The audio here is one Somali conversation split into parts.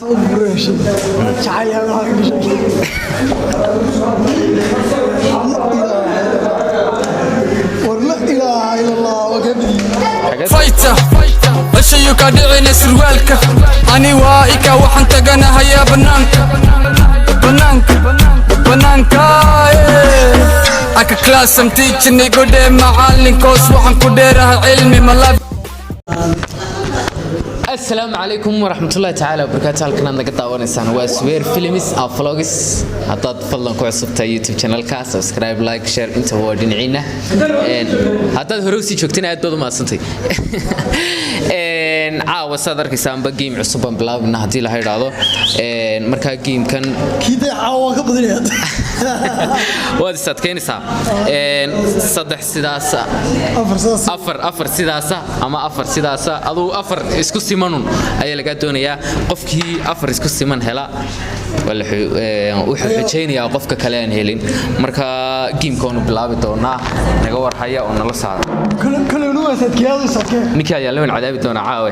Jacayl waxaa ka gashay. War la ilaaha ila Allah, waa ka bidiyey. Fayta ceshayu ka dhicina surwaalka, ani waa ika waxaan taganahayaa banaanka, banaanka, banaanka. Aka class am teaching, igu dhee macalinkoos, waxaan ku dheerahay cilmi malab. Asalaamu calaykum waraxmatullahi tacaala wabarakaatu. Halkan aad naga daawanaysaan waa Sweer Films and Vlogs. Haddaad fadlan ku cusubtahay YouTube channelka, subscribe, like, share intaba waa dhinaciina. Haddaad hore usii joogtana, aad baad u mahadsantay. Caawa saad arkaysaanba game cusub baan bilaabina haddii la idhaahdo. Markaa gamekan Kii dee caawa waan ka badinaya. Waad is adkaynaysaa. Saddex sidaasa. Afar sidaas. Afar, afar sidaasa ama afar sidaasa, aduu afar isku simanun ayaa lagaa doonayaa. Qofkii afar isku siman hela waa wuxuu xujaynayaa qofka kale aan helin. Marka gameka waanu bilaabi doonaa, naga warhaya oo nala saara. Kale unu waa sadkeedu sadkee. Ninkii ayaa lawan cadaabi doonaa caawe.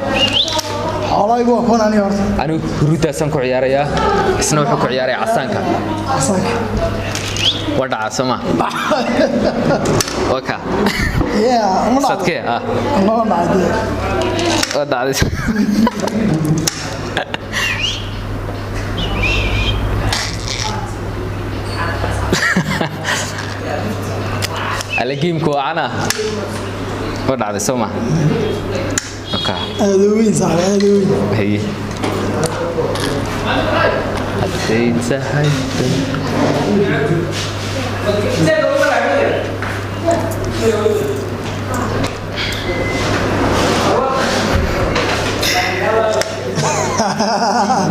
Xoolahaygu waa kuwan aniga horta. Anigu huruudaasaan ku ciyaarayaa, isna wuxuu ku ciyaaraya casaanka. Asaga. Waa dhacaa soo ma waa ka? Yeah, ma dhacdo. Sadkee ah? Ma dhacdo. Waa dhacday. Alle, gameka waa cana, waa dhacday soo ma okay. Aad u weyn saaxiib, aad u weyn. Haye, hadday tahay.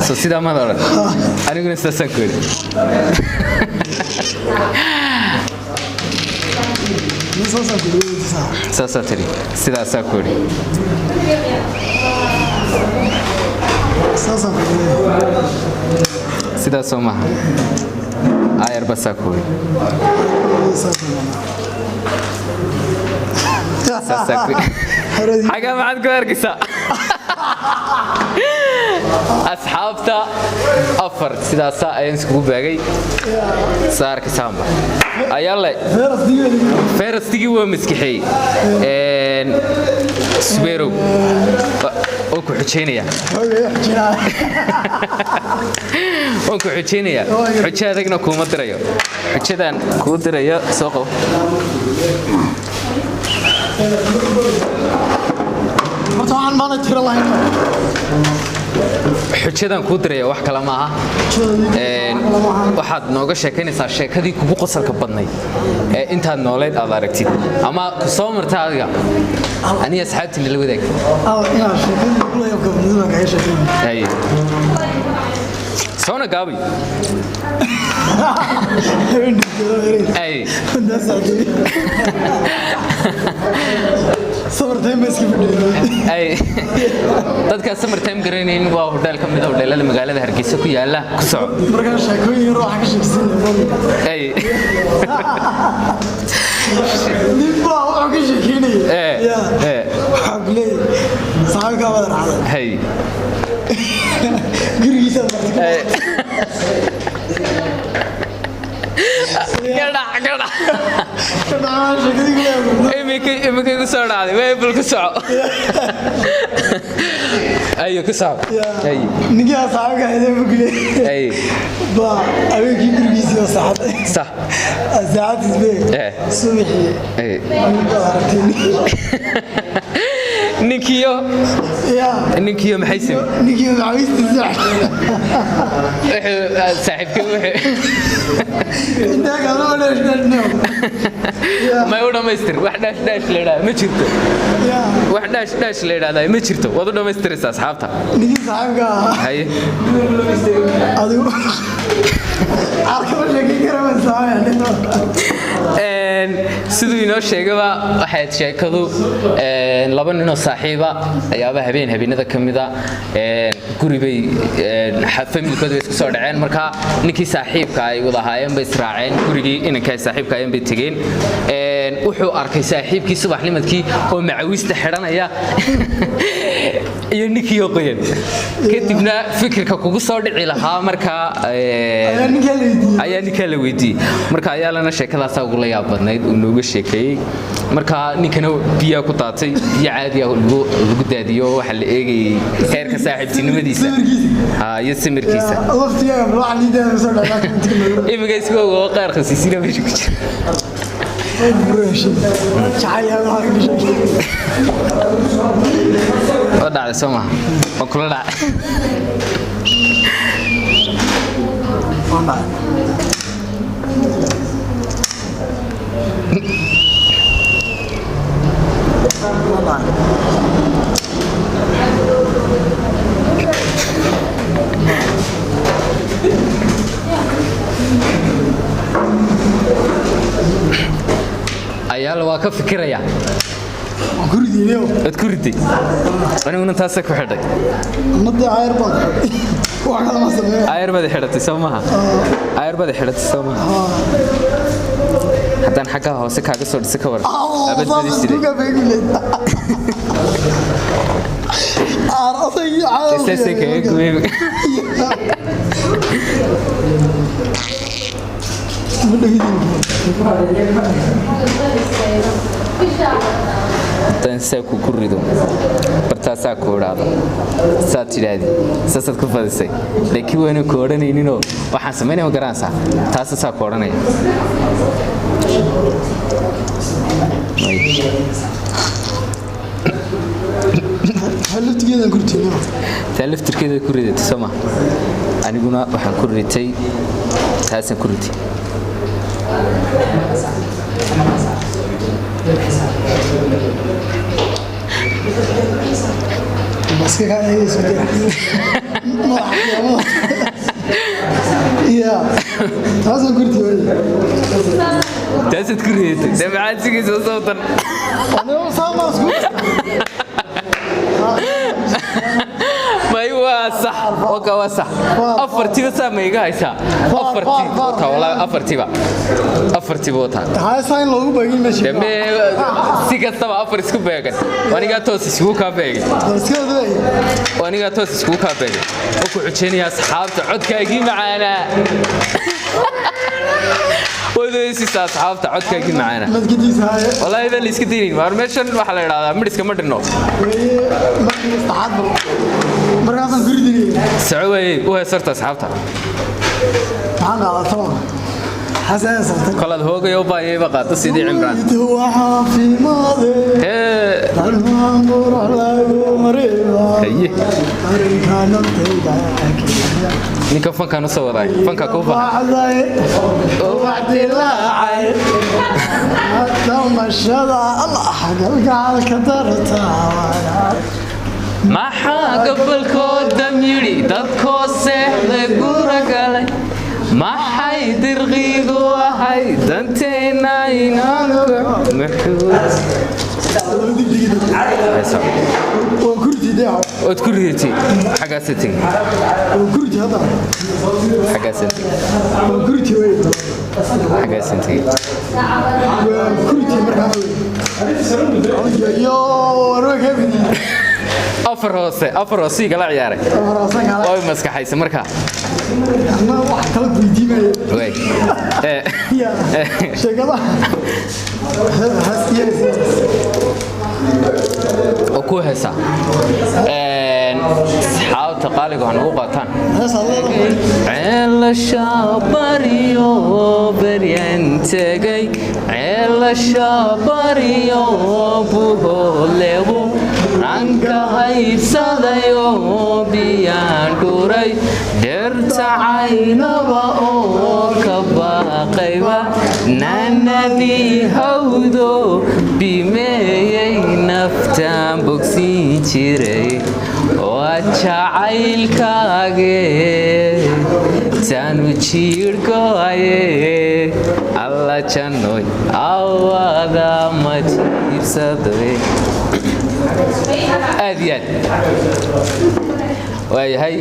So sidaa maad odhan, aniguna sidaasaan ku yidhi. Saasaan ku dhaweeyay saaxiib. Saasaa tidhi, sidaasaa ku yidhi. Saasaan ku dhaweeyay. Sidaasoo maaha, ayar basaa ku yidhi. Saasaa ku Haradii. Xagaa maxaad ku arkaysaa asxaabta? Afar sidaasa ayaan iskugu baagay, saa arkaysaanba ayaale. Feeras diiwaan. Ferastigii waa maskixeey Subeerow oo ku xujaynaya. Xoogay xujinaa. Waan ku xujaynayaa, xujo adagna kuuma dirayo, xujadaan kuu dirayo soo qabo. Horta waxaan maana tiro lahayn. Xujadaan kuu diraya wax kale maaha. Waxaad nooga sheekaynaysaa sheekadii kugu qosalka badnayd ee intaad nooleyd aad aragtid ama ku soo marta adiga, aniga asxaabtiina la wadaag. Al inaan sheekadii kula yabka badnida baan kaga sheekeynaya. Haye. Soona gaabay. Ay. Sabartayn ba iska fadhiyay. Ay, dadka summertime garanayn, waa hodheel ka mid a hodheelada magaalada Hargeysa ku yaala. Ku soco. Markaa sheekooyin yar waxaa ka sheekeysanaya. Ay. Nin baa wuxuu ka sheekeynaya. Yeah. Waxaa ku leeyahay saaxiibkaa wada raacday. Hay. Gurigiisa marti. Ay. Gadhac gadhac. Ka dhacaa sheekadii kula yabka. Iminka igu soo dhacday weybal. Ku soco, ayo, ku soco. Ay. Ninkii aan saaxiibka ahayd buu ku leeyahay. Ay. Baa habeenkii gurigiisii oo saaxday. Sax. Saacadiis bee. Subaxii. Ay. Nin baa aragtay ninkii. Ninkiyo Yeah. ninkiyo maxay simi? Ninkii macawiistiisa. Wuxuu saaxiibkii wuxuu Intaa kalama dheesh dheesh neo. May, u dhammaystir. Wax dhaash dhaash la idhahda ma jirto. Wax dhaash dhaash la idhahdaa ma jirto, waad u dhammaystiraysaa asxaabta. Ninkii saaxiibka ahaa. Haye. Adigu arkama sheekeyn kara ma saaxiib. Siduu inoo sheegaba, waxayd sheekadu laba ninoo saaxiiba ayaaba habeen habeenada ka mida guri bay familkooda bay isku soo dhaceen. Marka ninkii saaxiibka ay wada ahaayeen bay israaceen, gurigii inanka ay saaxiibka ahaayeen bay tegeen. Wuxuu arkay saaxiibkii subaxnimadkii oo macawista xidhanaya. Iyo ninkii oo qoyan. Kadibna fikirka kugu soo dhici lahaa markaa Ayaa ninkaa la weydiiyey. Ayaa ninkaa la weydiiyey. Marka ayaa lana sheekadaasaa ugula yaab badnayd uu nooga sheekeeyey. Marka ninkana biyaa ku daatay, biyo caadi ah lagu daadiyo. Waxaa la eegayey heerka saaxiibtinimadiisa. Samirkiisa. Ha, iyo samirkiisa. Laftigaaga wax liidaa soo dhacdaa commentka nooga. Imiga isku ogo qaar khasiisina meesha ku jira. Jacayl waxaa ka gashay. Oo dhacday soo maha? Oo kula dhacay. Waan dhacay. Waan dhacay. Ayaala waa ka fikiraya. Waan ku ridiineyo. Waad ku riday, aniguna taasa ku xidhay. Anadii ayar baan ku xidhay. Wax kale ma sameeyo. Ayar baad xidhatay soo maha? Ayar baad xidhatay soo maha? Haddaan xaggaa hoose kaaga soo dhisa ka waran? Abad Saas badi siday iskuga beeguleyd. Aar odaygii caalamka. Saasay kaga gubay. Ma dhegidin. Haddaan saa kugu rido, bartaasaa ku idhaahdo, saad tidhaahdi, saasaad ku fadisay, laakiin waana ku odhanayninoo waxaan samaynaya ma garanaysaa? Taasa saa ku odhanaya. May. Laftigeedan ku ridiineyo. Taa laftirkeeda ku ridatay soo ma? Aniguna waxaan ku ritay, taasaan ku ritay. Baska kaa eegayso dee. Madaxa qiyaamada. Ya. Taasaan ku ridiineyo. Taasaad ku ridatay dee, maxaad sugaysaa sawtan? Anigo saa maa isku. May, waa sax, waka waa sax. Afartiba saa ma iga haysaa? Afartii Faar, faar. Wata walaa, afartiba, afartiba wataa. Haysaa in loogu baagin meesha. Dee si kastaba afar isku beegan, anigaa toos iskugu kaa beegay. Iska waday. Anigaa toos iskugu kaa beegay oo ku xujeynaya asxaabta codkaagii macaanaa. Waad heysaysaa asxaabta codkaagii macaanaa. Madgadiisa haye. Wallaahi baa la iska daynayn waar. Meeshan waxaa la idhahdaa midhiska ma dhinno. Weeye markii saddexaad bal. Markaasaan ku ridinayay. Soco waayey, u heesarta asxaabta. Maxaan qaadaa toban? Xasan sabtay. Kolaad hoogaya u baayayba qaado sidii Cimraan. Caafimaade. Hee. Dhalmaan qurux lagu mariba. Haye. Arrinka naftayda keliya. Ninka fankaan usoo wadaay, fanka kuu baxa. Baxday, ubax dilaacay. Damashada Allah galgacalka darta. Maxaa gobolkoo dam yidhi, dadkoo seexday gura galay? Maxay dirqiigu ahay danteenna inaanka muxuu? Waan ku ridiiday. Ood ku ridatay, xaggaasa tegey. Waan ku ridiiday hadda. Xaggaasa tegey. Waan ku ridiiday wey. Xaggaasa tegey. Waan ku ridiiday markaa. Yo, warwa ka bidiyey. Afar hoose, afar hoose igala ciyaaray. Afar kale. Way maskaxaysa markaa. Anna wax kala weydiimaya. Way. Ya. Sheekada. Has yes. Oo ku heesaa. Asxaabta qaaliga waxaa nagu qaataan. Hees Allah. Ceelasha baryo beryan tegay, ceelasha baryo buholebu ranka haybsadayo, biyaan dhuray dherta caynaba oo ka baaqayba, naanadii hawdo bimeeyey naftaan bogsiin jiray, waa jacaylkaage taanu jiirhgoaye, alla jannoy awada ma jiibsadoy. Aad iyo aad waayahay,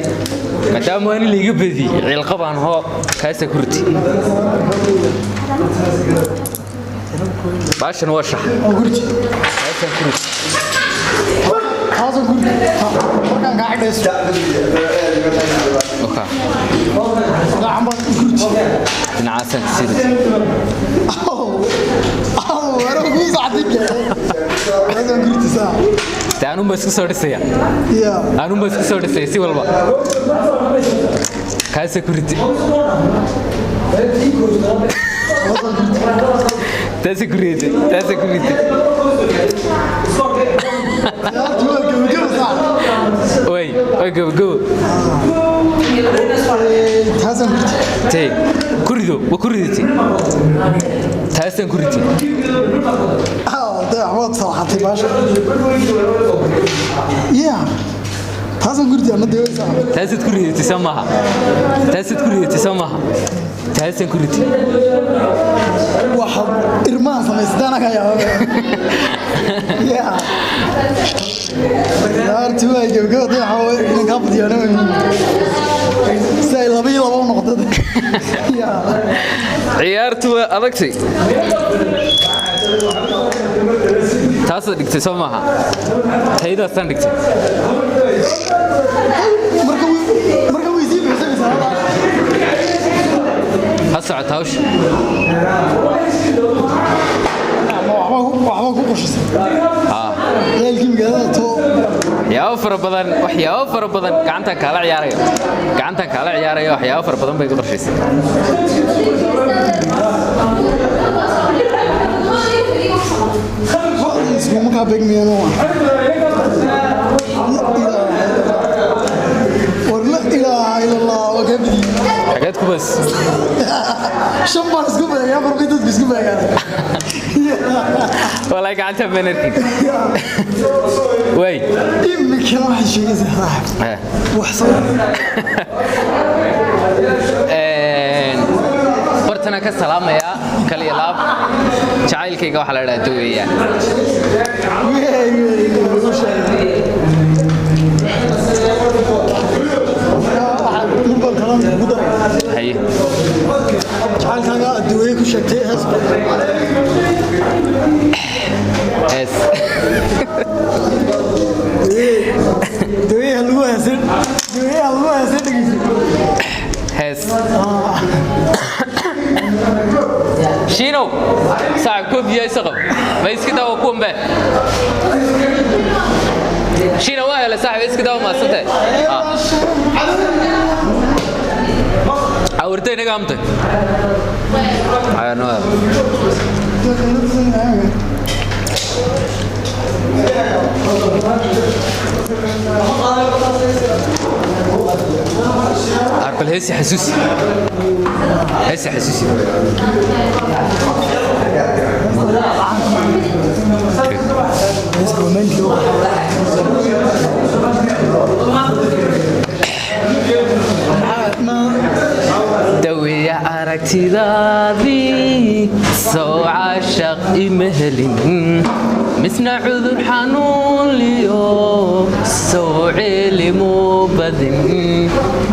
maadaama waa in laiga badiyey, ciilqabaan hoo kaasa ku riti. Baashan waa shax. Waan ku ridiiday. Kaasaan ku riti. Taasoo guri markaan kaa xidhayso. Okay. Gacan baan gurti. Dhinacaasaan kasii ritay. Waro kuu sacdi taasoo gurti saa. Dee anun baa isku soo dhisaya. Ya. Anun baa isku soo dhisaya si walba. Kaasa ku riti. Taasa ku riti, taasa ku riti. Ciyaartu waa gabagabo saa. Way, way gabagabo. Taasaan gurti. Tey, ku rido, waa ku ridatay. Taasaan ku ritay. Dee waad salaxatay baasha. Ya, taasaan gurti ana dee way saa. Taasaad ku ridatay soo maaha? Taasaad ku ridatay soo maaha? Taasaan ku ritay. Waxa irmaha samaystaan anaga yaaba. Ya, ciyaartu waa gabagabo. Dee waxaa waye inaan kaa badiyaan si ay 2-2 u noqdo. Ya. Ciyaartu waa adagtay. Taasaad dhigtay soo maaha? Taydaasaan dhigtay. Marka marka way sii buuxsamaysaa. Ha socota hawsha. Waxbaa ku qoshasay ciyaalkii magaalada too. Waxyaabo fara badan, waxyaabo fara badan gacantaan kaala ciyaaraya, gacantaan kaala ciyaaraya. Waxyaabo fara badan bay ku qorshaysay. Iskuma kaa beegmayaan. War la ilaaha ila Allah, waa kaa bidiyey. Xageed ku bas? Shan baan isku beegay, afar bay dadku isku beegaan. Walahi gacantaan baan arkin way. Imikana waxaad sheegaysaa saaxib wax soo. Bartana ka salaamayaa kal iyo laab jacaylkayga waxaa la idhaha daweeyaa. Wey wey wey, u sheegay. Waxaa mid baan kalan kugu daray. Haye. Jacaylkaaga adduunye ku sheegtay hees. Hees. Daweeyaha lagu heesay, daweeyaha lagu heesay, dhegeyso. Hees. Shiinow saaxib, koob biyaa isa qab ma iska daawa kuwan be. Shiina waa helay saaxib, iska daawa maadsantahay. Awrtay inaga amtay. Ayano. Arbal heesi xasuusi, heesi xasuusi. Heeska waa maalintii Daweya aragtidaadii soo caashaq ima helin, misna cudur xanuun liyo soo ceelimu badin,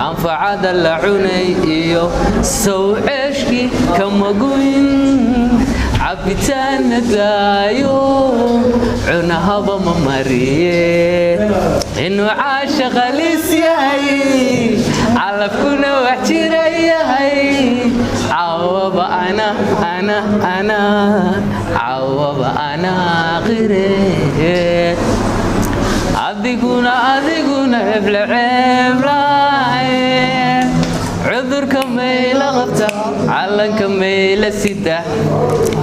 anfacada la cunay iyo sow ceeshkii kama guyn, cabitaanna daayo cunahaba ma mariye, inuu caashaq halis yahay, calafkuna wax jira yahay, cawaba ana ana ana cawaba ana qire, adiguna adiguna ceble ceblaaye, cudurka mayla qabta, calanka mayla sida,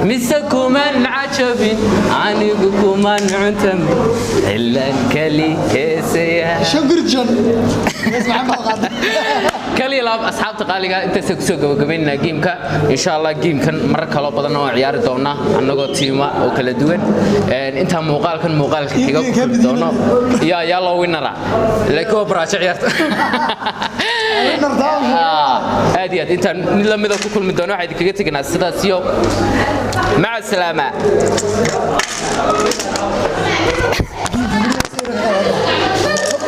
mise kuman cajabin, anigu kuman cuntamin cilaan kali heesaya. Shan gurjan hees maxaa baa qaaday? Kaliya laab asxaabta qaaliga, intaasay kusoo gabagabaynaynaa geemka. Insha Allah geemkan marar kaloo badan oo ciyaari doona annagoo tiima oo kala duwan. Intaa muuqaalkan muuqaalka xiga ku kulmi doono iyo ayaa loo winara, laakiin waa baraajo ciyaarta. Aad iyo aad intaan mid lamida ku kulmi doono waxaa idinkaga teganaa sidaas iyo maca salaama.